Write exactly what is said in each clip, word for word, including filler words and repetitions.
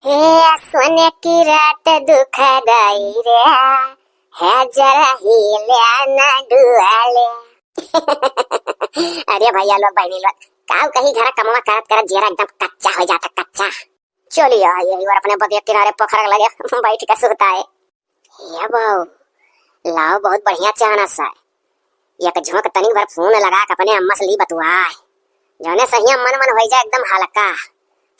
ए सोने की रात दुखदाई रे, है जरा हिले ना डुआले। अरे भैया लोग, बहनी लोग, काऊ कहीं घरा कमवा करत करत जियरा एकदम कच्चा हो जाता, कच्चा। चलिए यही बार अपने बगिया किनारे पोखरा के लगे बैठ के सुताए। ए बहू, लाओ बहुत बढ़िया चानस है। एक झोंक तनिक भर फोन लगा के अपने अम्मा से ली बतुआए। जौने सहिया मन मन होइ जाए एकदम हल्का।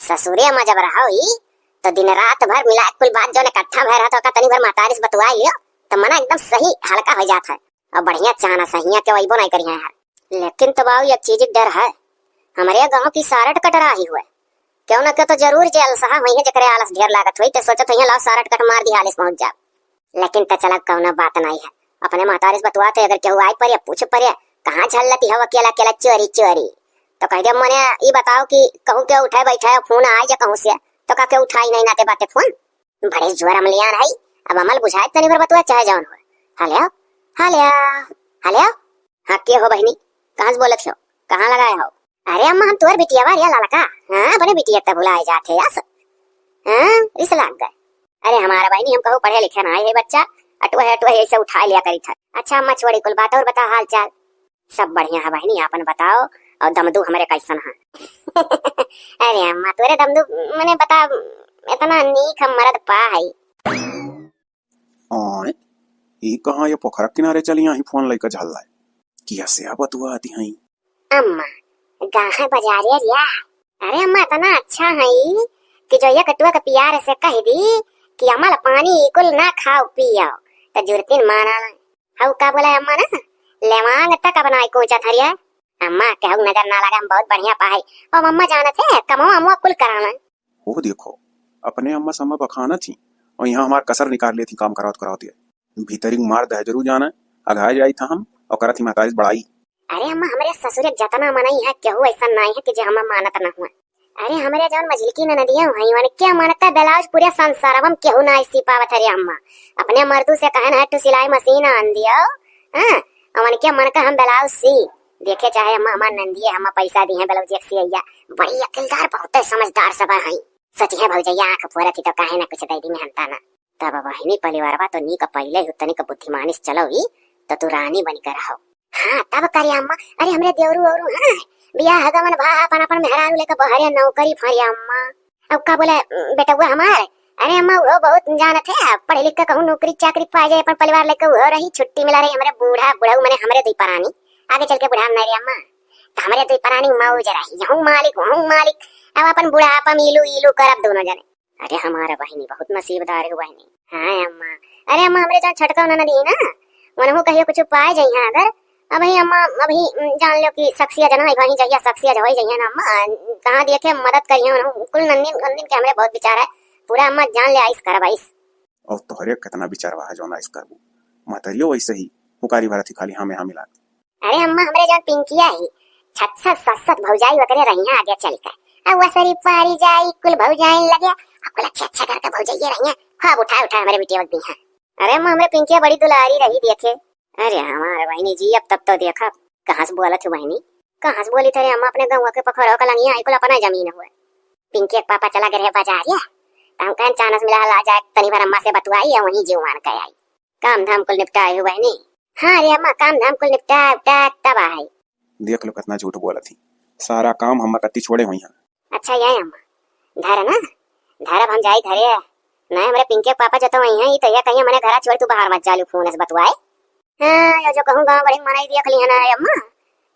ससुरे में जब रहो ही, तो दिन रात भर मिला कुल बात जौन इकट्ठा भय रहत ओका तनिक भर महतारी से बतुआए लियो, तो मना एकदम सही हल्का होइ जात है। और बढ़िया चानस है, हियाँ के वैबो नहीं करिया है। लेकिन तो बाऊ एक चीज के डर है, हमरे गाँव की सारट कटराही हुए। क्यों न क्यों तो जरूर जे अलसहा हुई है, जेकरे आलस ढेर लागत हुई, ते सोचत हुई है, "लाओ सारट कट मार दी, हालिस पहुँच जाओ।" लेकिन त चला कौनो बात नहीं है, अपने महतारी से बतुआ थे, अगर केहू आए पड़े, पूछ पड़े, "कहाँ झल्लती हव अकेला अकेला चोरी चोरी?" तो कह दे, "मने ई बताओ कि कहूँ के उठाए बैठे हो, फोन आए जा कहूँ से, तो का के उठाई नहीं नाते बाते फोन?" बड़े जुअर अमलियान है, अब अमल बुझाए तनी भर बतुआ चाहे जौन हो। हेलो, हेलो, हेलो। हाँ, के हो बहिनी? कहाँ से बोलत हो? कहाँ लगाए हो? अरे अम्मा, हम तोर बिटिया बा रे ललका। हाँ, बड़े बिटिया तब भुलाए जात है यास। हाँ, रिस लाग गए। अरे हमारा बहिनी, हम कहूँ पढ़े लिखे ना है बच्चा, अटुआ है, अटुआ है, ऐसे उठा लिया करी था। अच्छा अम्मा, छोड़ी कुल बात और बता हाल चाल। सब बढ़िया है बहिनी, आपन बताओ, और दमदू हमरे कैसन है? अरे अम्मा, तोरे दमदू मने बता, इतना नीक हम मरद पा है। आय, ई कहाँ ये पोखरा किनारे चली आही फोन लइका झल्लाए? किया से आ बतुआ आती हई? अम्मा, गाहे बजारे रिया। अरे अम्मा, इतना अच्छा है कि जो ये कटुआ के प्यार से कह दी कि अमल पानी इकुल ना खाओ पियो, तो जुरतिन माना। हऊ का बोला अम्मा ना, लेवांग तक अब नाई कोचा थरिया। अम्मा, केहू नजर ना लगा, हम बहुत बढ़िया पाई। ओ अम्मा जानत है, कमवा अम्मा कुल कराना। ओह देखो, अपने अम्मा सम्मा बखानत ही और यहाँ हमार कसर निकाल लेत ही काम करावत करावत है। भीतरी मार दहजरू जाना, अघाय जाई था हम और करत ही महतारी से बड़ाई। अरे अम्मा, हमरे ससुरे जतना मनई है, केहू ऐसा नाई है कि जे हमार मानत ना हुआ। अरे हमरे जौन मझिलकी ननदिया हई, उनके मन का ब्लाउज पूरे संसारवा में केहू ना सी पावत है रे अम्मा। अपने मर्दू से कहन है, "तू सिलाई मशीन आन दियो।" हाँ, और उनके मन का हम ब्लाउज सी। देखे चाहे अम्मा, हमार नंदिये, हमार पैसा दी है ब्लाउज एक सियैया। बड़ी अकिलदार, बहुत समझदार सब है। सच है भौजैया, आँख फोरत ही तो काहे ना कुछ दे दी मेहनता ना। तब बहिनी परिवारवा तो नीक पहिले ही तनिक बुद्धिमानी से चलो ही, तो तू रानी बनी कर रहो। हाँ, तब करे अम्मा, अरे हमरे देवरू औरू, हाँ, बियाह गवन भा अपन, अपन मेहरारू लेके बहरे नौकरी फरे अम्मा। अब का बोले, बेटउआ हमार, अरे अम्मा, उहो बहुत जानत है, पढ़े लिख के कहूँ नौकरी चाकरी पा जाए, अपन परिवार लेके उहो रही, छुट्टी मिला रही, हमरे बूढ़ा, बुढ़ऊ मने हमरे दुई परानी, आगे चल के बुढ़ा नहीं रे अम्मा, तो हमरे दुई परानी मौज रही, यहूँ मालिक, वहूँ मालिक, अब अपन बुढ़ापा में इलू, इलू करब दोनों जने। अरे हमारा बहिनी बहुत नसीबदार है बहिनी। हाँ अम्मा। अरे अम्मा, हमरे जौन छोटका ननद ही ना, उनहु कहियो कुछ पाए जइहा अगर। अबही अम्मा, अबही, उम, जान लो कि सक्सिया जना, अबही जहिया सक्सिया जवाई जइहा ना अम्मा, कहाँ देखे मदद करिहा उनहु। कुल नंदिन, नंदिन के हमरे बहुत विचार है। पूरा अम्मा जान ले आइस करब आइस। और तोहरे कितना विचार बा जौन आइस करबू। महतरियो वैसे ही हुकारी भरत ही खाली हाँ में हाँ मिलात। अरे अम्मा, हमरे जौन पिंकिया ही, छत छत सत सत भौजाई ओकरे रहिया आगे चल के। अब वसरी पारी जाई, कुल भौजाइन लगे, अब कुल अच्छे अच्छे घर के भौजाइये रहिया, खूब उठा उठा हमरे बिटिया के दीहा। अरे अम्मा, हमरे पिंकिया बड़ी दुलारी रही देखे। अरे हमारे बहिनी जी, अब तब तो देखा, कहाँ से बोलत हो बहिनी? कहाँ से बोली थे रे अम्मा, अपने गौवा के पोखरो का लंगिया आई, कुल अपना जमीन हुए। पिंकी के पापा चला गए रहे बाजारिया, तो हम कहन चानस मिला ला जाए, तनी भर अम्मा से बतुआई या वहीं जीव मान के आई। काम धाम कुल निपटाए हो बहिनी? हाँ रे अम्मा, काम धाम कुल निपटा उपटा तब आए। देख लो कितना झूठ बोलत ही, सारा काम हम कत्ती छोड़े हुई हैं। अच्छा ये अम्मा, धर ना, धर अब हम जाई घरे। नहीं हमरे पिंके पापा जो तो वही हैं, ये तो ये कहिए मने घरा छोड़ तू बाहर मत जालू फोन से बतुआए। हाँ, यो जो कहूँ गाँव बड़ी मनाई देख ली है ना रे अम्मा,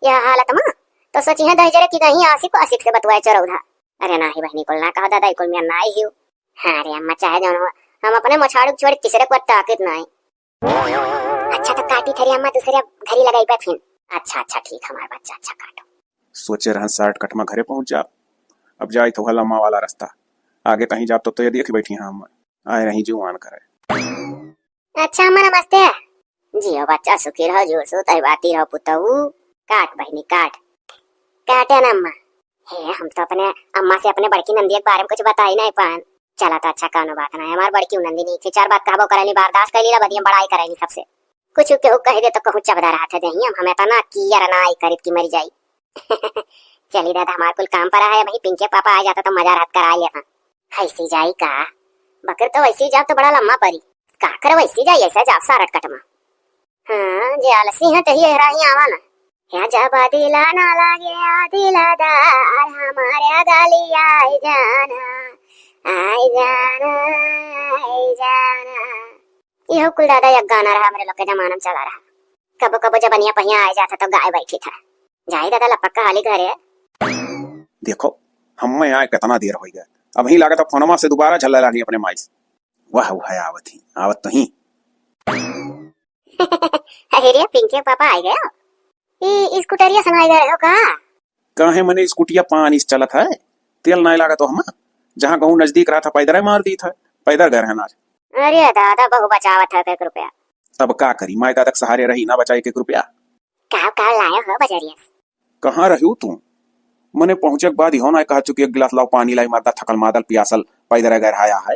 यह हालत में, तो सोची है दही जरे की दही आशिक आशिक से बतुआए चरौधा। अरे नाही बहिनी कुल ना कहो दादा, कुल में ना ही हो। हाँ रे अम्मा, चाहे जौन हो, हम अपने मछाड़ू के छोड़ तीसरे को ताकत नहीं। अच्छा तो काटी थरी अम्मा, दूसरे घरी लगाई बा फिन। अच्छा, अच्छा, ठीक हमार बच्चा, अच्छा काटो। सोचे रहन shortcut में घरे पहुँच जाब, अब जाई तो लम्बा वाला रास्ता, आगे कहीं जाब तो, तो ये देखी बैठी हाँ अम्मा, आए रही जुआन करे। अच्छा अम्मा नमस्ते। जियो बच्चा सुखी रहो, जोर से उतई बाती रहो पुतऊ। काट बहिनी काट। काटे ना अम्मा। हे, हम तो अपने अम्मा से अपने बड़की नंदिया के बारे में कुछ बताई नहीं पान। चला तो अच्छा, कौनो बात नहीं, हमार बड़की नंदिनी थी, चार बात कहबो करेली, बर्दाश्त कर लीला, बदिया बड़ाई करेली सबसे। कुछ केहू कह दे तो कहूँ चबदा रहा था देही, हम, हम इतना कियर ना आई करीत की मर जाई। चली दादा, हमार कुल काम पर है, वही पिंके पापा आ जाता तो मजा रहत करा लिया था। ऐसी जाई का? बकर तो वैसी जाब तो बड़ा लम्मा परी। का करे वैसी जाई, ऐसा जाब सारट कटमा। हाँ, जे आलसी है, तही एहरा ही आवा ना। या जब दिला ना लागे, आ दिलादार हमारे गाली आई जाना, आई जाना, आई जाना। इहो कुल दादा एक गाना रहा, हमरे लोग के जमाना में चला रहा। कबो कबो जबनिया पहिया आए जाता तो गाए बैठी था। जाई दादा लपक का हाली घरे। देखो, हमें आए कितना देर होइ गया, अबहीं लागत अब फोनमा से दोबारा झल्ला लानी अपने माई से। वाह, वाह, आवत ही, आवत तो ही। अरे रे, पिंकी के पापा आइ गए हो? ई स्कूटरिया संभाई गए हो का? काहे मने स्कूटिया पानी से चलत है, तेल नाय लागत हो हमा। जहाँ कहूँ नजदीक रहा था, पैदर मार दी था, पैदर गए रहना। अरे दादा, बहु बचावत है एक रुपया। तब का करी, माय दादा के सहारे रही ना बचाई एक रुपया। का, का लायो हो बजरिया से? कहाँ रह्यू तू? मने पहुँचे के बाद इहो ना कहा चुकी एक गिलास लाओ पानी लाई, मर्दा थकल मादल पियासल पैदर गए रहा है।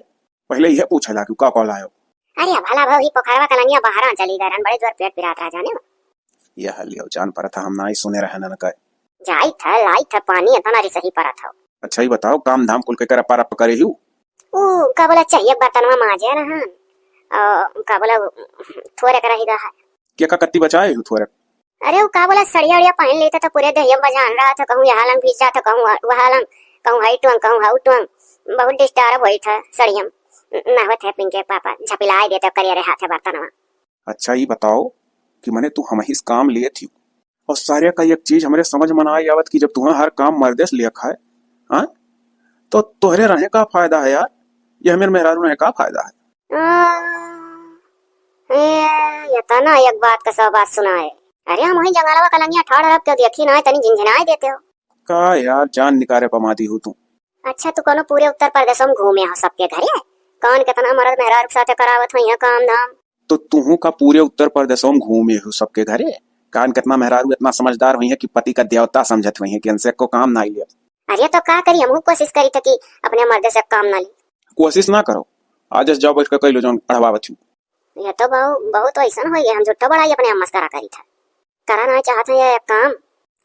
पहिले इहे पूछे ला कि का का लायो। अरे भला भौ, ही पोखरवा कलंगिया बहरा चली गए रहन, बड़े जोर पेट पिरात रहा जाने। यह लियो जान परत है, हम ना ही सुने रहन न कहे। जाई था, लाई था पानी, इतना री सही परत हो। अच्छा ही बताओ, काम धाम कुल के कर पार करे ही? ऊ का बोला चाहिए बर्तनवा माजे रहन, और का बोला थोरे कर ही रहा। के का कत्ती बचाए ही थोरे? अरे, ऊ का बोला, सड़िया उड़िया पहन लेते तो पूरे देहिया में बजान रहा था, कहूँ यहाँ लंग भीज जाता, कहूँ वह-, वहाँ लंग, कहूँ हई टुअंग, कहूँ हऊ टुअंग। बहुत डिस्टर्ब होई था सड़िया में। न होत है पिंके पापा, झपिलाए देते करिया रे हाथे बर्तनवा। अच्छा, ई बताओ कि मने तू हमहिस काम लिए थी, और सारे का एक चीज हमरे समझ में ना आई आवत कि जब तुहा हर काम मर्दे से लिया खाए, हाँ, तो तोहरे रहे का फायदा है यार? ये हमें मेहरारू रहे का फायदा है? आ, ए, ये तना एक बात का सौ बात सुनाए। अरे, हम वही जंगलवा कलंगिया ठाड़ रख के देखी ना, तनी झिनझिनाए देते हो। का यार, जान निकारे पमादी हो तू। अच्छा, तू कोनो पूरे उत्तर प्रदेशों में घूमे हो सबके घरे? कौन कितना मर्द मेहरारू के साथे करावत हो यहाँ काम धाम? तो तुहू का पूरे उत्तर प्रदेशों में घूमे हो सबके घरे? कौन कितना मेहरारू इतना समझदार हुई है कि पति का देवता समझत हुई है कि इनसे को काम ना लिया। अरे तो का करी, हमहू कोशिश करी थे कि अपने मर्दे से काम ना ली। कोशिश ना करो, आज जाओ बैठ के कह लो जौन अढ़वावत हूँ। ये तो बहु-, बहुत ऐसन हो गए, हम झूठो बड़ाई अपने आप मस्करा करी था। करा ना चाहत है ये काम।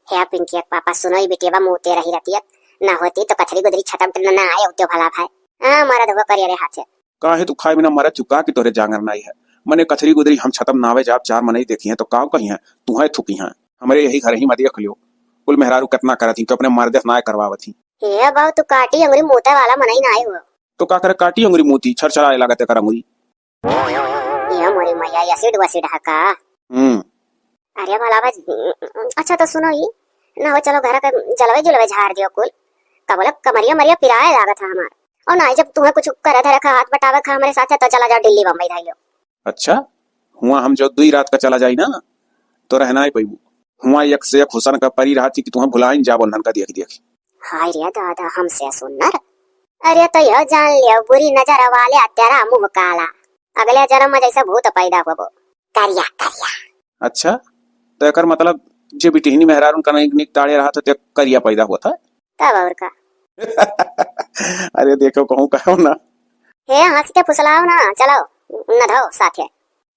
हे पिंकी के पापा, सुनो ई बिटिया बा मुँह तेरा ही रहती है, ना होती तो कथरी गुदरी छटम टन ना आए उत्यो भला भाई। हाँ, मरद हुआ करिया रे हाथे। काहे तू खाए बिना मरत चुका कि तोरे जांगर नाई है? मने कचरी गुदरी हम छतम नावे जाब चार मनई देखी हैं तो काव कही हैं, तू है थुकी हैं। हमरे यही घर ही में देख लियो, कुल मेहरारू कितना करत ही कि अपने मर्दे से नाय करवावत ही। हे बाऊ, तू काटी अंगुरी मूते वाला मनई नाय हुआ। तो का करे काटी अंगुरी मूती, छरछराए लागत एकर अंगुरी। ये मोरी मैया, एसिड वैसिड है का? हम्म। अरे भला बा, अच्छा तो सुनो ई, ना हो चलो घर का जलवे जुलवे झाड़ दियो कुल। का बोला कमरिया मरिया पिराए लागत है हमार। और ना जब तुम्हें कुछ करे धरे खा हाथ बटावे खा हमारे साथ है तो चला जाओ दिल्ली बम्बई धाई लो। अच्छा, हुआ हम जो दुई रात का चला जाई ना तो रहना ही पैबू। हुआ एक से एक हुसन का परी रहा थी कि तुम्हें भुलाइन जाब उन्हन का देख देख। हाय रे दादा, हमसे सुन्नर। अरे तो यह जान लियो, बुरी नजर वाले तेरा मुंह काला। अगले जन्म में जैसे भूत पैदा होबो। करिया, करिया। अच्छा, तो एकर मतलब जे बिटिहनी मेहरारून का निक, निक ताड़े रहा था, ते करिया पैदा हुआ था? तब और का? अरे देखो, कहूँ कहो ना। हे, हंस के फुसलाओ ना, चलो, न धो साथे।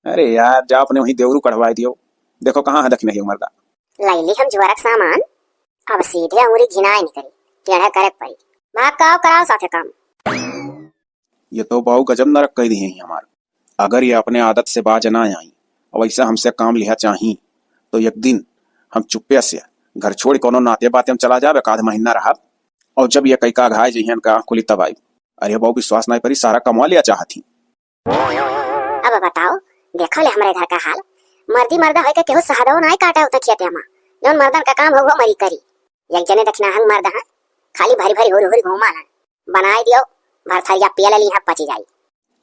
अरे यार, जा अपने वहीं देवरू कढ़वाए दियो। देखो कहाँ है दखिनही मर्दा। लैली हम जुआरक सामान, अब सीधे अंगुरी घिनाए निकरी, टेढ़ा करे परी। भाग का आओ, कराओ साथे काम। ये तो बाऊ गजब नरक कह दिए हैं हमार। अगर ये अपने आदत से बाज ना आई और वैसा हमसे काम लिहा चाही, तो एक दिन हम चुप्पे से घर छोड़ कोनो नाते बाते में चला जाब, एक आध महीना रहब, और जब ये कई का घाय जइहन का आँख खुली तब आई। अरे बाऊ, विश्वास नहीं परी, सारा कमवा लिया चाहत ही। अब बताओ, देखो ले हमरे घर का हाल। मर्दी मर्दा होय के केहू सहदो नाय काटे उतना खेते मा। जौन मर्दन का काम हो वो मरी करी। एक जने दखिनहंग मर्द हैं, खाली भरी भरी हुरी हुरी घूमा ना। बनाए दियो, भरथरिया पियल ली हैं पची जाई।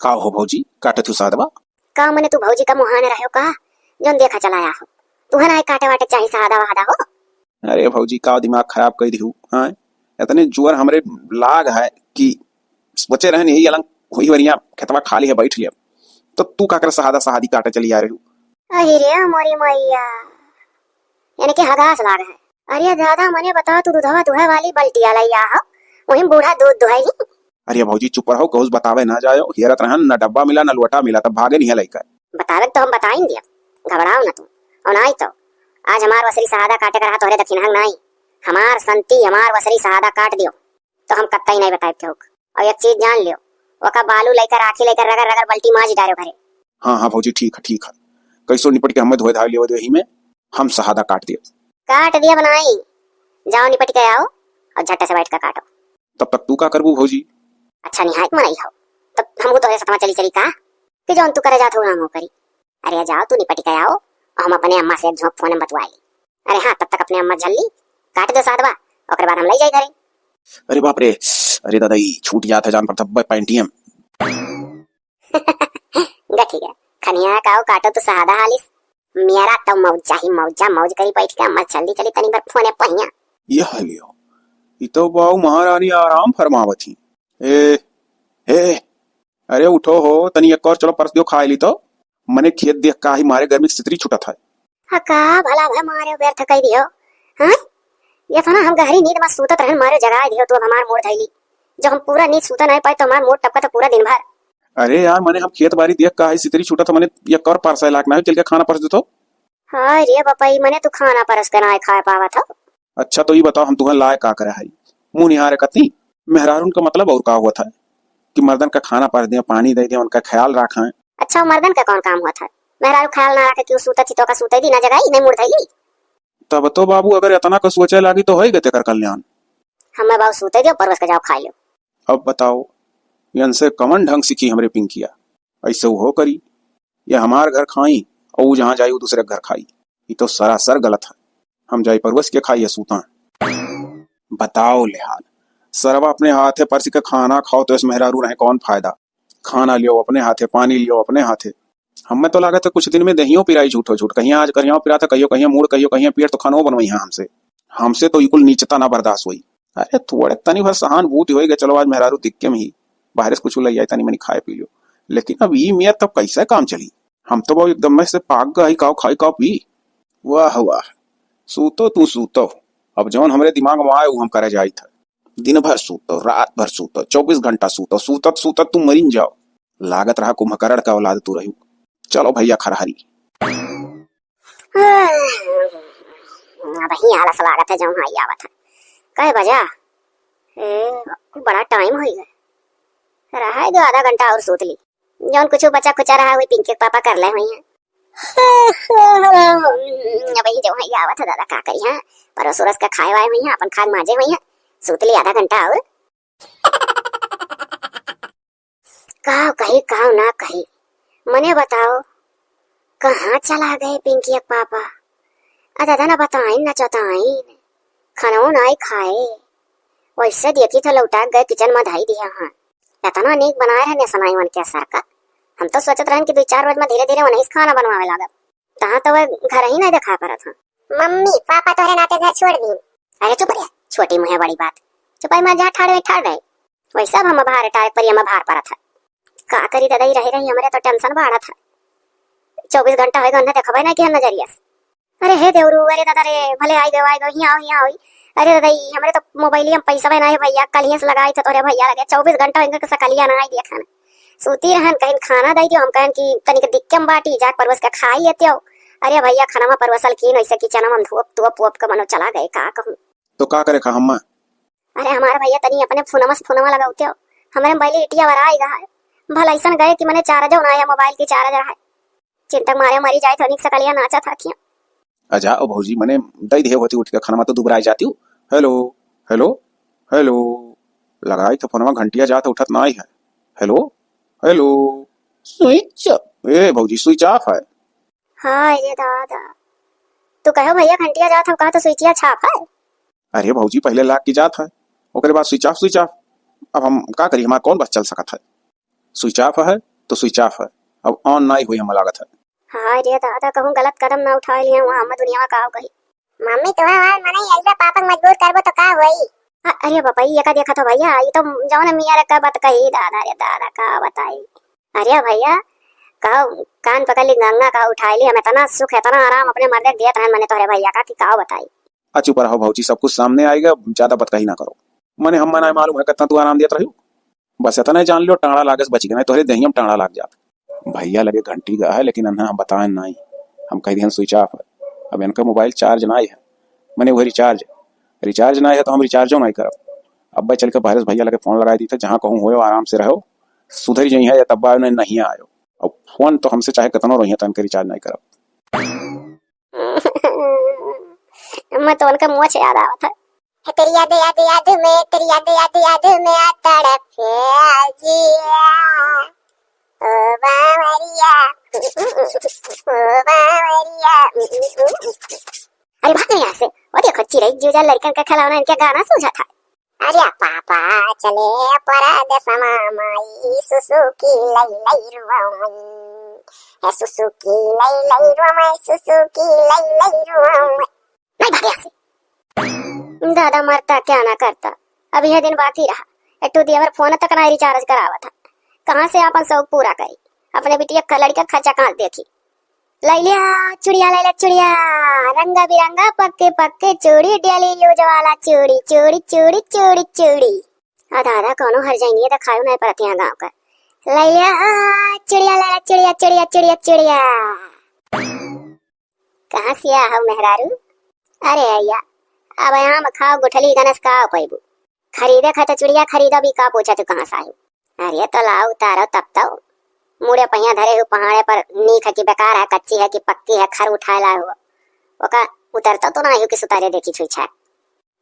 का हो भौजी, काटत हु सहदवा? का मने तू भौजी का मुहाने रहो का? जौन देखा चलाया हो। तुहे नाय काटे वाटे चाही सहदा वहदा हो। अरे भौजी, का दिमाग खराब कइ दिहू, हाँ? इतने जुअर हमरे लाग है कि सोचे रहन यही अलंग हुई वरिया खेतवा खाली है, बैठ लिया। तो तू का कर सहादा सहादी काटे चली आ रही हूँ? अरे रे मोरी मैया, यानी कि हगास लाग है। अरे दादा, मने बताओ, तू दूधवा दुहे वाली बल्टिया लइया हो, वहीं बूढ़ा दूध दुहे ही। अरे भौजी, चुप रहो, कहूस बतावे ना जायो। हेरत रहन, न डब्बा मिला, न लोटा मिला, तब भागे नहीं लइका। बतावे तो हम बताइन दिया, घबराओ ना तू। और नाई तो आज हमार वसरी सहादा काटे का रहा, तोहरे दखिनहंग नाई, हमार संती, हमार वसरी सहादा काट दियो, तो हम कत्ता ही नहीं बताए केहू के। और एक चीज जान लियो, ओका बालू लेकर, आखी लेकर, रगड़ रगड़ बल्टी माज डारो घरे। हाँ, हाँ भौजी, ठीक है, ठीक है। कैसो निपट के हमें धोए धाए लियो देही में, हम सहादा काट दियो। काट दिया बनाई, जाओ निपट के आओ और झट से बैठ के काटो। तब तक तू का करबू भौजी? अच्छा निहायत मनई हो, तब हमहू तोहरे सतवा चली चली का, कि जौन तू करे जात हो हम करी। अरे जाओ तू निपट के आओ, और हम अपने अम्मा से एक झोंक फोन में बतवा ली। अरे हाँ, तब तक अपने अम्मा झल्ली काट दो साधवा, ओकर बाद हम लई जाई घरे। अरे बाप रे, अरे दादा, ई छूट जात है जान पर तब पैंटियम। गठी गया, खनिया काओ काटो तू सहादा हालिस। मेरा तो मौजा ही मौजा, मौज करी बैठ के, अम्मा जल्दी चली तनी भर फोने पहिया। यह लियो, ई तो बाऊ महारानी आराम फरमावत ही। ए, ए, अरे उठो हो, तनी एक और चलो परस दियो, खाए ली तो। मने खेत देख का ही मारे गर्मी के सितरी छुटत है। हाँ, का भला भा मारे व्यर्थ कई दियो, हाँ? ये तो ना हम गहरी नींद में सूतत रहन, मारे जगाए दियो, तू अब हमार मूड़ धैली। जो हम पूरा नींद सूते नहीं पाए तो हमार मूड़ टपका तो पूरा दिन भर। अरे यार, मने हम खेत बारी देख का ही सितरी छुटत है, मने एक और परसाए लायक ना हो, चल के खाना परस दे तो। हाय रे बपई, मने तू खाना परस के ना खाए पावत हो। अच्छा, तो ई बताओ, हम तुहन लाए का करे हई? मुँह निहारे कती? मेहरारून का मतलब और का होत है? कि मर्दन का खाना पर दें, पानी दे दें, उनका ख्याल रखें। अच्छा, मर्दन का कौन काम होत है? मेहरारू ख्याल ना रखे कि उ सूतत ही तो का सूते दी ना जगाई, नहीं मुड़ धैली। तब तो बाबू, अगर इतना का सोचे लागी तो होई गए तेकर कल्याण। हमें बाबू सूते दियो, परवस के जाओ खाई लो। अब बताओ, इनसे कवन ढंग सीखी हमरे पिंकिया? ऐसे वो करी, ये हमार घर खाई और उ जहाँ जाई उ दूसरे के घर खाई। ये तो सरासर गलत है। हम जाई परवस के खाई या सूता। बताओ ले हाल, सरवा अपने हाथे परस के खाना खाओ तो इस मेहरारू रहे कौन फायदा? खाना लियो अपने हाथे, पानी लियो अपने हाथे। हमें तो लागत है कुछ दिन में दहियो पिराई झूठो झूठ, कहिया आज कहिया पिरात है, कहियो कहिया मूड़, कहियो कहिया पेट, तो खानो बनवाई है हमसे। हमसे तो ई कुल नीचता ना बर्दाश्त होई। अरे थोड़े तनी भर सहानुभूति होई गए, चलो आज मेहरारू दिक्के में ही बाहर से कुछ ले आई, तनी मनी खाए पी लियो, लेकिन अब ई मियाँ तब कैसे काम चली? हम तो बाबू एकदम में से पाक गए, काओ खाई काओ पी। वाह वाह, सूतो तू सूतो, अब जौन हमरे दिमाग में आए वो हम करे जाइत है। दिन भर सूतो, रात भर सूतो, चौबीस घंटा सूतो, सूतत सूतत तू मरिन जाओ। लागत रहा कुंभकर्ण का औलाद तू रहू। चलो भैया खरहरी। अब ही आलस लागत है, जौन आई आवत है। कहे बजा? ए, बड़ा टाइम होई गए। रहा है दो आधा घंटा और सूत ली। जौन कुछ बचा खुचा रहा हुई पिंकी के पापा कर ले हुई हैं। अब ही जौन आई आवत है दादा, का करी? हाँ, परोस उरस का खाए वाए हुई हैं, अपन खान माजे हुई हैं। सूत ली आधा घंटा और। काव कही, काव ना कही, मने बताओ, कहाँ चला गए पिंकी के पापा? आ दादा ना बताइन, ना चताइन, खानो नाई खाए। वैसे देखी तो लौटा गए किचन में धाई दिया हाँ। इतना नीक बनाए रहने सनाई मन के असर का। हम तो सोचत रहन कि दो चार रोज में धीरे धीरे उन्हीं से खाना बनवावे लागब। तहाँ तो वह घर ही नहीं दिखा परत हाँ। मम्मी, पापा तोहरे नाते घर छोड़ दीन। अरे चुप रे, छोटी मुँह बड़ी बात। चुपाई मार, जहाँ ठाड़ रहे, ठाड़ रहे। वैसे अब हम भार टारे पर, हम भार परत है। का करी दादा, ई रही रही हमरे तो टेंशन बढ़त है। चौबीस घंटा होई गए, उन्हें देखबे ना कि हम नजरिया से। अरे हे देवरू, अरे दादा रे, भले आई गयो, आई गयो, हियाँ आओ, हियाँ आओ। अरे दादा, ई हमरे तो मोबाइलिया में पैसा ना है भैया, कल ही से लगाई था तोरे भैया लगे, चौबीस घंटा इनके सकलिया ना आई दिया खाना। सूती रहन, कहीं खाना दे दियो, हम कहन कि तनिक दिक्कम बाटी, जाके परवस के खाई लेते हो। अरे भैया, खाना में परवसल की, वैसे किचन में धोप, धोप, धोप के मनो चला गए, का कहूँ। तो का करे खा हम्मा? अरे हमारे भैया, तनी अपने फोनमा से फोनमा लगावते हो, हमरे मोबाइल इटिया भरा आएगा है। भला ऐसन गए कि मने चार्जो ना आया, मोबाइल की चार्ज रहा है। चिंता के मारे मरी जाए तो निक सकलिया नाचा था किया। अजा ओ भौजी, मने दई दे होती उठ के खाना, तो दुबराए जाती हूँ। हेलो, हेलो, हेलो, लगाई तो फोनमा, घंटिया जात उठत ना आई है। हेलो, हेलो, स्विच, ए भौजी, स्विच ऑफ है। हाय रे दादा, तू कहो भैया घंटिया जात हो, कहा तो स्विचिया छाप है। अरे भौजी, पहले लाग के जात है, ओकरे बाद स्विच ऑफ, स्विच ऑफ। अब हम का करी, हमार कौन बस चल सकत है? स्विच ऑफ है तो स्विच ऑफ है, अब ऑन नाई हुई, हमें लागत है। हाय रे दादा, कहूँ गलत कदम ना उठा लिए, वहाँ हम दुनिया का कही। मम्मी, तुम्हें हमार मनई ऐसा पापक मजबूर करबो तो का होई? अ-, अरे बापा, ये का देखा था भैया, ये तो जौन मियाँ रखा बात कही, दादा रे दादा, का बताई। अरे भैया, कहो, कान पकड़ ली गंगा, कहो उठाई ली, हम इतना सुख, इतना आराम अपने मर्दे के देत रहन, मने तोहरे भैया का, कि का बताई। आ चुप रहो भौजी, सब कुछ सामने आएगा, ज्यादा बतकही ना करो। मने हम मना मालूम है कितना तू आराम देत रही। बस इतना ही जान लो, टांगड़ा लागे से बची के, नहीं तोहरे देहिया में टांगड़ा लाग जात। भैया लगे घंटी गा है, लेकिन अन्ना हम बताएं नहीं, हम कह दिहन स्विच ऑफ है। अब इनका मोबाइल चार्ज ना है, मने वही रिचार्ज, रिचार्ज ना है तो हम रिचार्जो नहीं करब। अब्बे चल के पहरेस भइया लगे फोन लगाइ दीथे, जहाँ कहूँ होयो आराम से रहो, सुधरी जइहैं या तब्बा आयो, नहीं, नहीं आयो। अब फोन तो हमसे चाहे कतनो रोइहैं, तो हमके रिचार्ज नहीं करब। मैं तो उनका मुँह से याद आवत है। है तेरी याद, याद, याद में, तेरी याद, याद, याद में आ तड़पे जिया। ओ बावरिया, ओ बावरिया। अरे भाग यहाँ से। वो देखो, चिरई जीव जाल लड़कन का खिलौना, इनके गाना सूझत है। अरे पापा चले परदेसमा माई, सुसुकी लई लई रोवई। हे सुसुकी लई लई रोवई, सुसुकी लई लई रोवई। नहीं भागे यहाँ से। दादा मरता क्या ना करता, अब यह दिन बाकी रहा। एट्टू देवर फोन तक ना रिचार्ज करावत है, कहाँ से आपन शौक पूरा करी, अपने बिटिया का लड़का खर्चा कहाँ देखी। लैलिया चुड़िया, लैलिया चुड़िया, रंगा बिरंगा पक्के पक्के चूड़ी, डेली यूज वाला चूड़ी, चूड़ी, चूड़ी, चूड़ी, चूड़ी। आ दादा, कौनो हर जाएंगे, देखायो नहीं पड़त यहाँ गाँव का। लैलिया चुड़िया, लैलिया चुड़िया, चुड़िया, चुड़िया, चुड़िया। कहाँ से आया हो मेहरारू? अरे अइया, अब आम खाओ गुठली गनस का पैबू। खरीदे खातिर चुड़िया खरीदो भी का पूछा तू कहाँ से आयो? अरे तो लाओ उतारो तब तो। मुड़े पहिया धरे हो पहाड़े पर नीक है कि बेकार है, कच्ची है कि पक्की है, खर उठाए लाए हो। ओका उतरतो तो ना हो कि सुतारे देखी छुई छाक।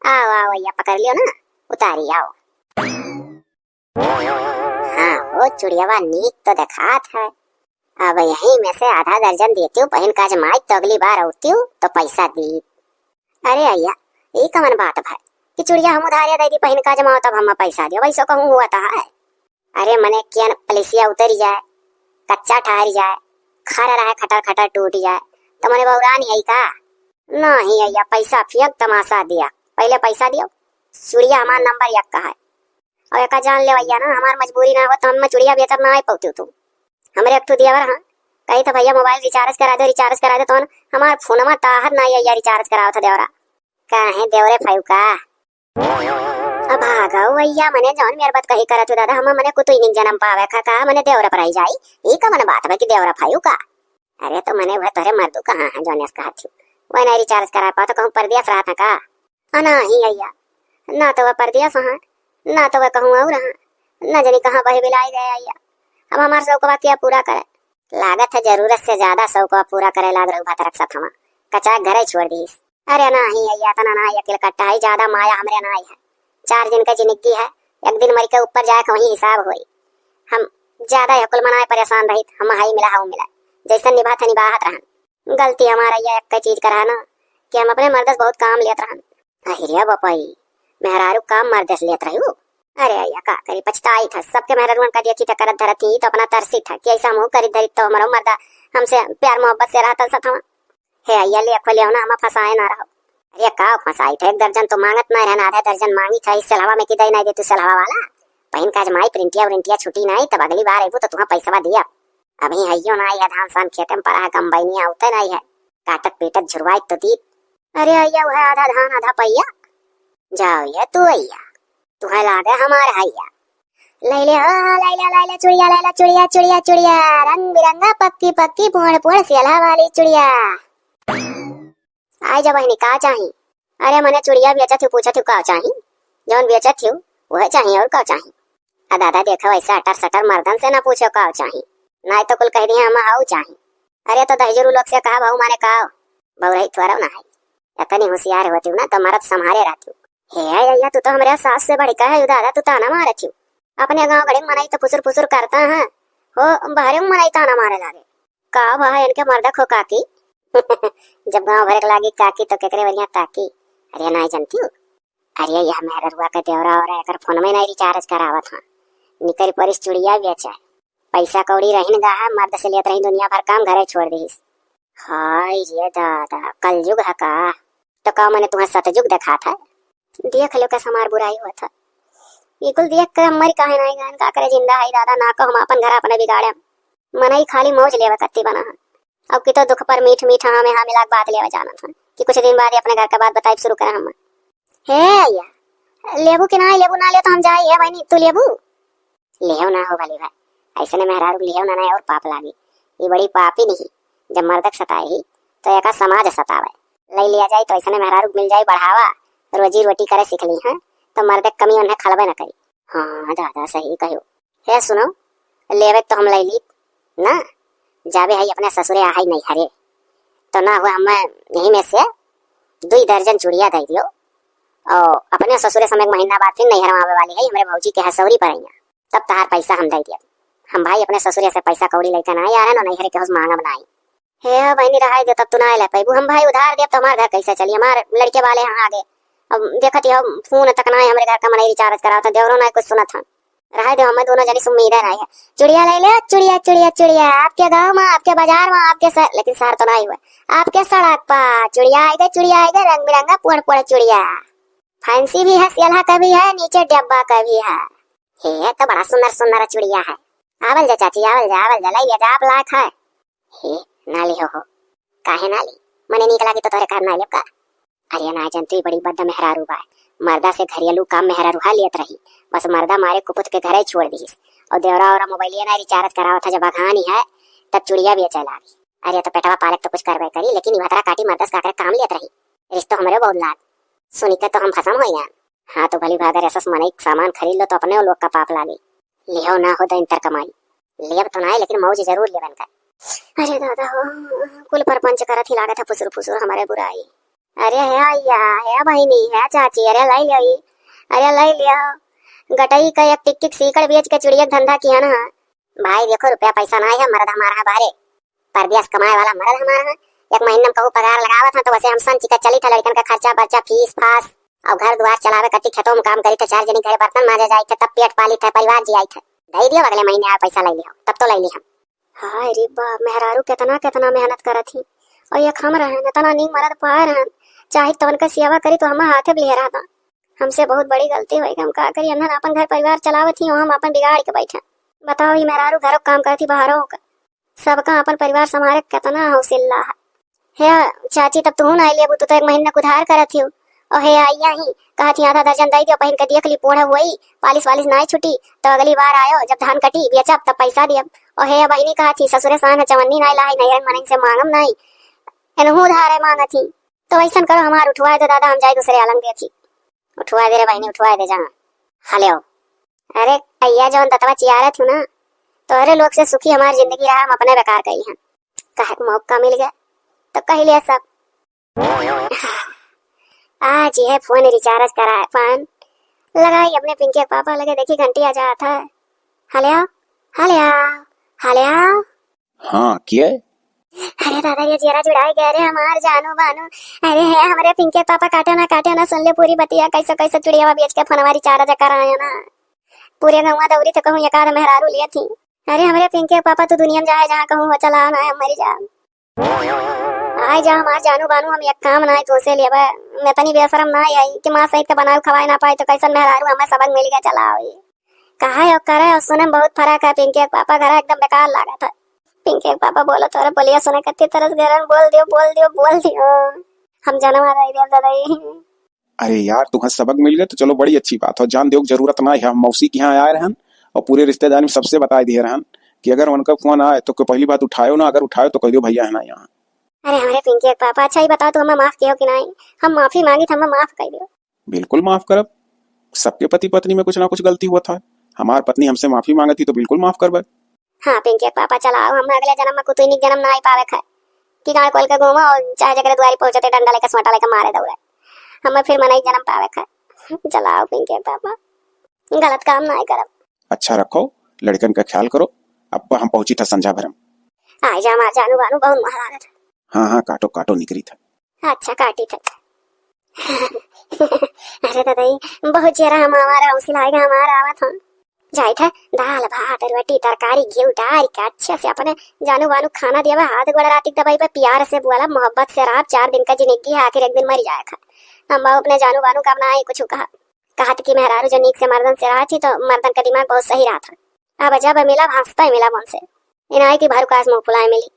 आओ, आओ अइया, पकड़ लियो ना, उतारी आओ। हाँ, वो चुड़ियावा नीक तो देखात है। अब यही में से आधा दर्जन देती हूँ, पहिन का जमाई तो अगली बार आती हूँ तो पैसा दी। अरे अइया, ई कवन बात भाई कि चुड़िया हम उधारिया दे दी, पहिन का जमाओ तब हम पैसा दियो, वैसे कहूँ हुआ तो है। अरे मने कियन पलिसिया उतरी जाए, कच्चा ठहर जाए, खर रहे खटर खटर टूट जाए, तो मने बौरान यही का? नहीं अइया, पैसा फियक तमाशा दिया, पहले पैसा दियो, चुड़िया हमार नंबर एक का है। और एका जान ले भैया ना, हमार मजबूरी ना हो तो हम चुड़िया बेचत ना आए पौते तू। हमरे एक ठो देवर हाँ, कही तो भैया मोबाइल रिचार्ज करा दे, रिचार्ज करा दे, तो हमार फोनमा ताहर ना आइया रिचार्ज करावत देवरा। काहे देवरे फायू का? अब भागो भैया, मने जौन मेर बात कही करत हो दादा, हम मने कुतुई निक जन्म पावे खा का, मने देवरा पर आई जाई। ई का मने बात बा कि देवरा फायू का? अरे तो मने वह तोरे मर्दू कहाँ है जौन ऐस कहत हो? वह नहीं रिचार्ज करा पाओ तो कहूँ परदेस रहत है का? अ, नाही अइया, ना तो वह परदेस हाँ, ना तो वह कहूँ और हाँ, ना जानी कहाँ बहे बिलाई गए अइया। अब हमार शौकवा क्या पूरा करे? लागत है जरूरत से ज्यादा शौकवा पूरा करे लाग रहू भतरक सथवा, कचाक घरे छोड़ दीस। अरे नाही अइया, तना ना अकिल कट्टा है, ज्यादा माया हमरे नाही है। चार दिन का जिंदगी है, एक दिन मर के ऊपर जाए के वही हिसाब होई। हम ज्यादा है कुल मनाए परेशान रहित, हम हाई मिला हाउ मिला, जैसन निभात है निभात रहन। गलती हमार अइया एक चीज का रहा ना कि हम अपने मर्दस बहुत काम लेत रहन। अहिरे बपई, मेहरारू काम मर्दस लेत रहू? अरे अइया का करी, पछताई था, सबके मेहरारुअन का देखी था करत धरत ही तो अपना तरसी था कि ऐसा मुँह करी धरी तो हमारो मर्दा हमसे प्यार मोहब्बत से रहता सथवा। हे अइया ले खोले ना, हम फंसाए ना रहो। अरे का फंसाई था, एक दर्जन तो मांगत ना रहना, आधा दर्जन मांगी था, इस सलहवा में की दे नहीं दे तू सलहवा वाला। पहिन का जमाई प्रिंटिया उरिंटिया छुट्टी नहीं, तब अगली बार अबू तो तुहा पैसवा दिया। अभी हइयो ना आई है, धान सान खेते में पड़ा है, कम्बाइनिया उते नहीं है, काटत पीटत झुरवाई तो दी। अरे अइया, वह आधा धान आधा पैया। जाओ ये तू अइया, तुहे लागे हमार हइया। लैले हो, लैले, लैले चुड़िया, लैले चुड़िया, चुड़िया, चुड़िया, रंग बिरंगा पक्की पक्की पोड़ पोड़ सेला वाली चुड़िया। आई जा बहिनी, का चाही? अरे मने चुड़िया बेचत हूँ, पूछत हूँ का चाही? जौन बेचत हूँ वह चाही, और का चाही? आ दादा देखो, ऐसा अटर सटर मर्दन से ना पूछो का चाही, नाई तो कुल कह दिए हम हाउ चाही। अरे तो दहिजरू लोग से कहा बहू माने का? बउरही थोड़ा ना है, इतनी होशियार होती हूँ ना तो मरद संभारे रहती हूँ। हे अइया, तू तो हमरे सास से बढ़िका है दादा, तू ताना मारत हूँ। अपने गाँव गड़ी में मनई तो फुसुर फुसुर करता है, हो बहरे में मनई ताना मारे लागे। का भाई इनके मर्दा खो काकी? जब गाँव भरे के लागी काकी तो केकरे बढ़िया ताकी। अरे नहीं जानती हूँ। अरे यह मेहररुआ के देवरा और एकर फोन में नहीं रिचार्ज करावत हाँ। निकरी परिस चुड़िया बेचे। पैसा कौड़ी रहिन गा है, मर्द से लेत रही दुनिया भर काम, घरे छोड़ दीस। हाय रे दादा, कलयुग है का? तो का मने तुम्हें सतयुग देखात है? देख लो कैसे हमार बुराई होत है। ये कुल देख के हम मर काहे नहीं गए, का करे जिंदा है दादा, ना को हम अपन घर अपने बिगाड़े। मनई खाली मौज लेवे कत्ती बना है। अब की तो दुख पर मीठ मीठ हाँ में हाँ मिला के बात लेवे जानत है कि कुछ दिन बाद ही अपने घर के बात बताई शुरू करें हम। हे अइया, लेबू कि ना लेबू, ना ले तो हम जाई है बहनी, तू लेबू? लेव ना हो भली भाई, ऐसने मेहरारू लेव ना, ना और पाप लागी। ये बड़ी पापी नहीं, जब मर्दक सताए ही तो एका समाज सतावे। ले लिया जाए तो ऐसने मेहरारू मिल जाए बढ़ावा, रोजी रोटी करे सीख ली हैं, तो मर्दे क कमी उन्हें खलबे न करी। हाँ दादा, सही कहो। हे सुनो, लेवे तो हम लइ लीत ना, जाबे है अपने ससुरे, आहै नैहरे, तो ना हुआ हमें यही में से दुई दर्जन चुड़िया दइ दियो, और अपने ससुरे से हम एक महीना बाद फिर नैहर में आवे वाली है, हमरे भौजी के है सौरी परैया, तब तहार पैसा हम दइ दियब। हम भाई अपने ससुरे से पैसा कौड़ी लइके ना आए यार, ना नैहर के होस मांगब नाई। हे बहिनी, रहाई दे, तब तू ना ले पैबू। हम भाई उधार देब तो हमार घर कैसे चली? हमार लड़के वाले हैं आगे, अब देखत ही हो, फोन तक ना है हमरे घर का, मनई रिचार्ज करावत है, देवरो ना कुछ सुनत है। रहाई दे, हमें दोनों जनी से उम्मीद है नहीं है। चुड़िया ले ले, चुड़िया, चुड़िया, चुड़िया, आपके गाँव में, आपके बाजार में, आपके शहर, लेकिन शहर तो नहीं हुआ, आपके सड़क पर चुड़िया आएगा, चुड़िया आएगा, रंग बिरंगा, पोड़ पोड़ चुड़िया। फैंसी भी है, सेल्हा का भी है, नीचे डब्बा का भी है। हे, तो बड़ा सुंदर सुंदर चुड़िया है। आवल जा चाची, आवल जा, आवल जा, लइ लिया जा, आप लायक है। हे, ना लिहो हो। काहे ना ली? मने नीक लागी तो तोहरे कहब ना लेब का? अरे ना जानती, बड़ी बद मेहरारू बा। मर्दा से घरेलू काम मेहरारू हा लेत रही, बस मर्दा मारे कुपुत के घरे छोड़ दीस। और देवरा और मोबाइलिया ना रिचार्ज करावत है, जब अघानी है तब चुड़िया बेचे लागी। अरे तो पेटवा पालक तो कुछ करबे करी, लेकिन ई भतरा काटी मर्दा से काकरे काम लेत रही। रिश्तो हमरे बहुत लाग। सुनी के तो हम भसम हो गया। हाँ तो भली भागर ऐसा मनई सामान खरीद लो तो अपने लोग का पाप लागे। लिहो ना हो तो इंतर कमाई, लेब तो ना, लेकिन मौज जरूर लेबन का। अरे दादा हो, कुल परपंच करत ही लागत है फुसुर फुसुर हमारे बुराई। अरे हे अइया, हे बहिनी, हे चाची, अरे लइ लियो ई, अरे लइ लियो। गटई का एक टिक टिक सीकड़ बेच के चुड़िया के धंधा किया ना। भाई देखो, रुपया पैसा ना है, मर्द हमारा है बाहरे, परदेस कमाए वाला मर्द हमारा है। एक महीना में कहूँ पगार लगावत है तो वैसे हम संची का चलित है, लड़कन का खर्चा बर्चा, फीस फास, और घर द्वार चलावे कति खेतों में काम करित है, चार जनी घरे बर्तन मांजे जाइत है, तब पेट पालित है, परिवार जियाइत है। दे दियो, अगले महीने आए पैसा लइ लियो, तब तो लइ ली हम। हाय रे बाप, मेहरारू केतना केतना मेहनत करत ही, और एक हम रहन, एतना नीक मरद पाए रहन, चाहे तवन का सेवा करी तो हम हाथे भी लेहरा दा। हमसे बहुत बड़ी गलती होइ गई, हम का करी, हम अपन घर परिवार चलावत ही, हम अपन बिगाड़ के बैठे। बताओ, ई मेहरारू घरों काम करत ही, बाहरों का, सबका अपन परिवार संभारे केतना हौसला है। हे चाची, तब तुहू ना लेबू, तू तो एक महीना के उधार करत हियो। और हे अइया ही कहत ही आधा दर्जन दइ दियो, पहिन के देख ली, पोढ़ हुई, पालिश वालिश ना छुटी, तो अगली बार आयो, जब धान कटी, बेचब, तब पैसा दियब। और हे बहिनी कहत ही ससुरे सान है, चवन्नी ना लाई, नैहर मनई से मांगम नाई, एनहू उधारे मांगत ही। तो ऐसन करो, हमार उठवाए दो दादा, हम जाए दूसरे अलंग देत ही। उठवाए दे रे बहिनी, उठवाए दे, जहाँ हले हो। अरे अइया, जौन दतवा चियारत हूँ ना, तोहरे लोग से सुखी हमार जिंदगी रहा, हम अपने बेकार कइली हन। कहे के मौका मिल गया तो कह लिया सब। आज यह फोन रिचार्ज कराए पान, लगाई अपने पिंकी के पापा लगे, देखी घंटी आ जात है। हले आओ, हले आओ, हले आओ। हाँ, के? अरे दादा, ये जियरा जुड़ाई गए रे हमार जानू बानू। अरे हे, हमरे पिंकी के पापा काटे ना, काटे ना, सुन ले पूरी बतिया, कैसे कैसे चुड़िया बेच के फोनवा रिचार्ज कराया ना। पूरे गौवा दौरी तो कहूँ एक आध मेहरारू लिए थी। अरे हमरे पिंकी के पापा, तू दुनिया में जाए जहाँ कहूँ हो, चला ना, हम मरी जाब। आइ जा हमार जानू बानू, हम एक काम नाई तोसे लेबे। मैं तनी बेशरम नाई आई कि माँ सहित के बनाए खवाए ना पाई, तो कैसन मेहरारू हमें सबक मिल गया, चला आई। कहा है और करे और सुने में बहुत फर्क है। पिंकी के पापा घर एकदम बेकार लागत है। पिंकी के पापा बोलो तोरे बोलिया सुने कत्ती तरस गरन, बोल दियो, बोल दियो, बोल दियो। हम जनवा दे देव ददई। अरे यार, तुम्हें सबक मिल गया तो चलो, बड़ी अच्छी बात हो। जान देव जरूरत ना है, हम मौसी के यहाँ आए रहन और पूरे रिश्तेदार में सबसे बताए दिए रहन कि अगर उनका फोन आए तो कोई पहली बात उठायो ना, अगर उठायो तो कह दियो भैया है ना यहाँ। अरे हमरे पिंकी के पापा, अच्छा ही बताओ, तू हमें माफ कियो कि नहीं? हम माफी मांगी, तो हमें माफ कर दियो। बिल्कुल माफ करब, सबके पति पत्नी में कुछ ना कुछ गलती हुआ था। हमार पत्नी हमसे माफी मांगती तो बिल्कुल माफ करबे। हाँ पिंकी के पापा, चलाओ, हम अगले जन्म में कुतुई निक जन्म ना आई पावे खाए कि गाँव खोल के घूमो और चाहे जकरे दुआरी पहुँचते डंडा लेके सोटा लेके मारे दौड़े। हम फिर मनई जन्म पावे खाए। चलाओ पिंकी के पापा, गलत काम ना करब। अच्छा रखो, लड़कन का ख्याल करो। अब हम पहुँची था संझा भरम। आई जा हमार जानू बानू, बहुत मोह लागत। हाँ हाँ, काटो काटो, निकरी था। अच्छा काटी था। अरे दादा, बहुत जरा हम हमारा हौसला आएगा, हमारा आवत हम। जाइत है, दाल, भात, रोटी, तरकारी, घी डाल के अच्छे से अपने जानू बानू खाना दिया बा, हाथ गोड़ राती दबाई बा, प्यार से बोला, मोहब्बत से रहा, चार दिन का जिंदगी है, आखिर एक दिन मर जाए खा। हम अपने जानू बानू का अपना आई कुछ कहा, कहत कि मेहरारू जो नीक से मर्दन से रहा थी, तो मर्दन का दिमाग बहुत सही रहा था। अब जब मिला, हंसता ही मिला मन से। इनाई की भरुकास मुंह फुलाए मिली।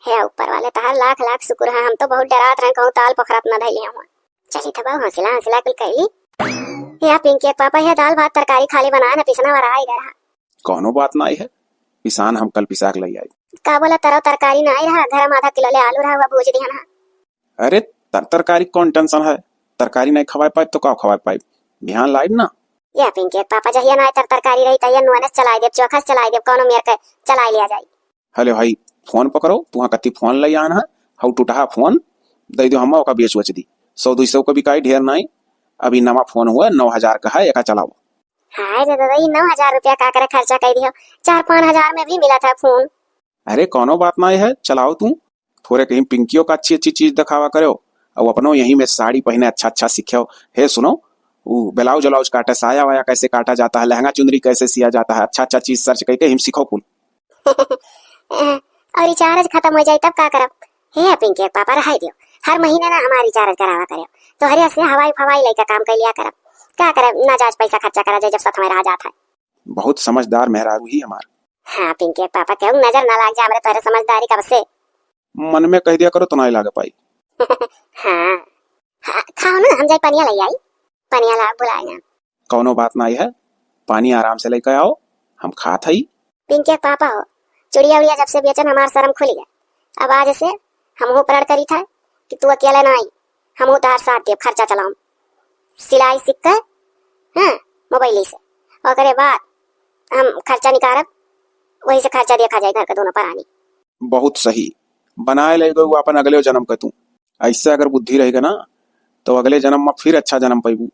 हे ऊपर वाले, तहार लाख लाख शुक्र है, हम तो बहुत डरात रहे, कहूँ ताल पोखरत न धैले हुआ। चली तो बाबू, हौसला हौसला कुल कैली। हे पिंकी के पापा, हे दाल भात तरकारी खाली बनाए न, पिसना वाला आई रहा। कौनो बात ना है, पिसान हम कल पिसा के ले आई। का बोला, तरव तरकारी ना आई रहा, घर में आधा किलो ले आलू रहा, हुआ भूज दिया ना। अरे तर तरकारी कौन टेंशन है, तरकारी नहीं खवाए पाए तो का खवाए पाए। बिहान लाइब ना। या पिंकी के पापा, जहिया ना तर तरकारी रही, तहिया नुआने से चलाइ देब, चोखा से चलाइ देब, कौनो मेर के चलाइ लिया जाई। हेलो भाई, फोन पकड़ो, तुहाँ कत्ती फोन लइ आन है, हऊ टुटहा फोन दइ दियो, हम ओका बेच वच दी, सौ दुई सौ का बिकाई, ढेर नाई। अभी नवा फोन हुआ, नौ हजार का है, एका चलाओ। हाय रे दादा, ई नौ हजार रुपया का करे खर्चा कइ दियो, चार पाँच हजार में भी मिला था फोन। अरे कौनो बात नाई है, चलाओ तू। थोरे कहीं पिंकियो का अच्छी अच्छी चीज दिखावा करो, और अपनो यहीं में साड़ी पहने अच्छा अच्छा सीखो। हे सुनो, वो ब्लाउज व्लाउज काटे, साया वाया कैसे काटा जाता है, लहंगा चुनरी कैसे सिया जाता है, अच्छा अच्छा चीज सर्च करके हम सीखो कुल। और रिचार्ज खत्म हो जाए तब का करब? हे पिंकी के पापा, रहाई दियो, हर महीने ना हमार रिचार्ज करावा करो, तोहरे से हवाई फवाई लइका काम कर लिया करब। का करब, ना जाज पैसा खर्चा करा जाए जब साथ में रहा जात है। बहुत समझदार मेहरारू ही हमार। हाँ पिंकी के पापा, केहू नजर ना लाग जाए हमरे तोहरे समझदारी का बसे। मन में कह दिया करो तो ना लागे पाई। हाँ। हाँ, खाओ ना, हम जाए पनिया ले आई। पनिया ला बुलाए ना। कौनो बात नाई है, पानी आराम से लेके आओ, हम खात हई। पिंकी के पापा हो, चुड़िया उड़िया जब से बेचन हमार शर्म खुल गया। अब आज से हमहू प्रण करी था कि तू अकेले ना आई, हमहू तोहार साथ देब, खर्चा चलाऊं, सिलाई सीख के, हाँ, मोबाइल से। ओकरे बाद हम खर्चा निकारब, वही से खर्चा देखा जाए घर के दोनों परानी। बहुत सही, बनाए ले गऊ अपन अगले जन्म के तू। ऐसे अगर बुद्धि रहेगा ना, तो अगले जन्म में फिर अच्छा जन्म पैबू।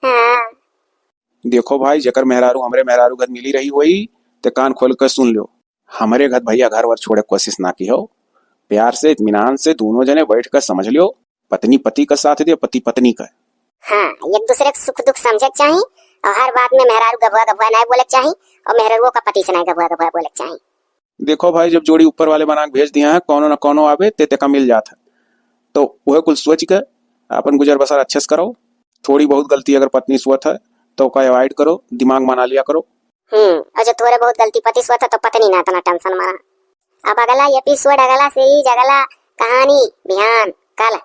हाँ। देखो भाई, जेकर मेहरारू हमरे मेहरारू घर मिली रही होई, ते कान खोल के सुन लो। हमरे घर भैया घर वर छोड़े कोशिश ना किहो। प्यार से, इत्मीनान से दोनों जने बैठ कर समझ लियो। पत्नी पति का साथ दे, पति पत्नी का। हाँ, एक दूसरे के सुख दुख समझे के चाही और हर बात में मेहरारू गभुआ गभुआ ना बोले के चाही और मेहरारुओ का पति से ना गभुआ गभुआ बोले के चाही। देखो भाई, जब जोड़ी ऊपर वाले बना के भेज दिया है, कौनो न कौनो आवे, ते तेका मिल जात है। तो वह कुल सोच के अपन गुजर बसर अच्छे से करो। थोड़ी बहुत गलती अगर पत्नी से होत है, तो ओका avoid करो, दिमाग बना लिया करो। हम्म, और जो थोड़े बहुत गलती पति से होत है, तो पत्नी ना इतना tension मारा। अब अगला episode, अगला series, अगला कहानी बिहान, कल।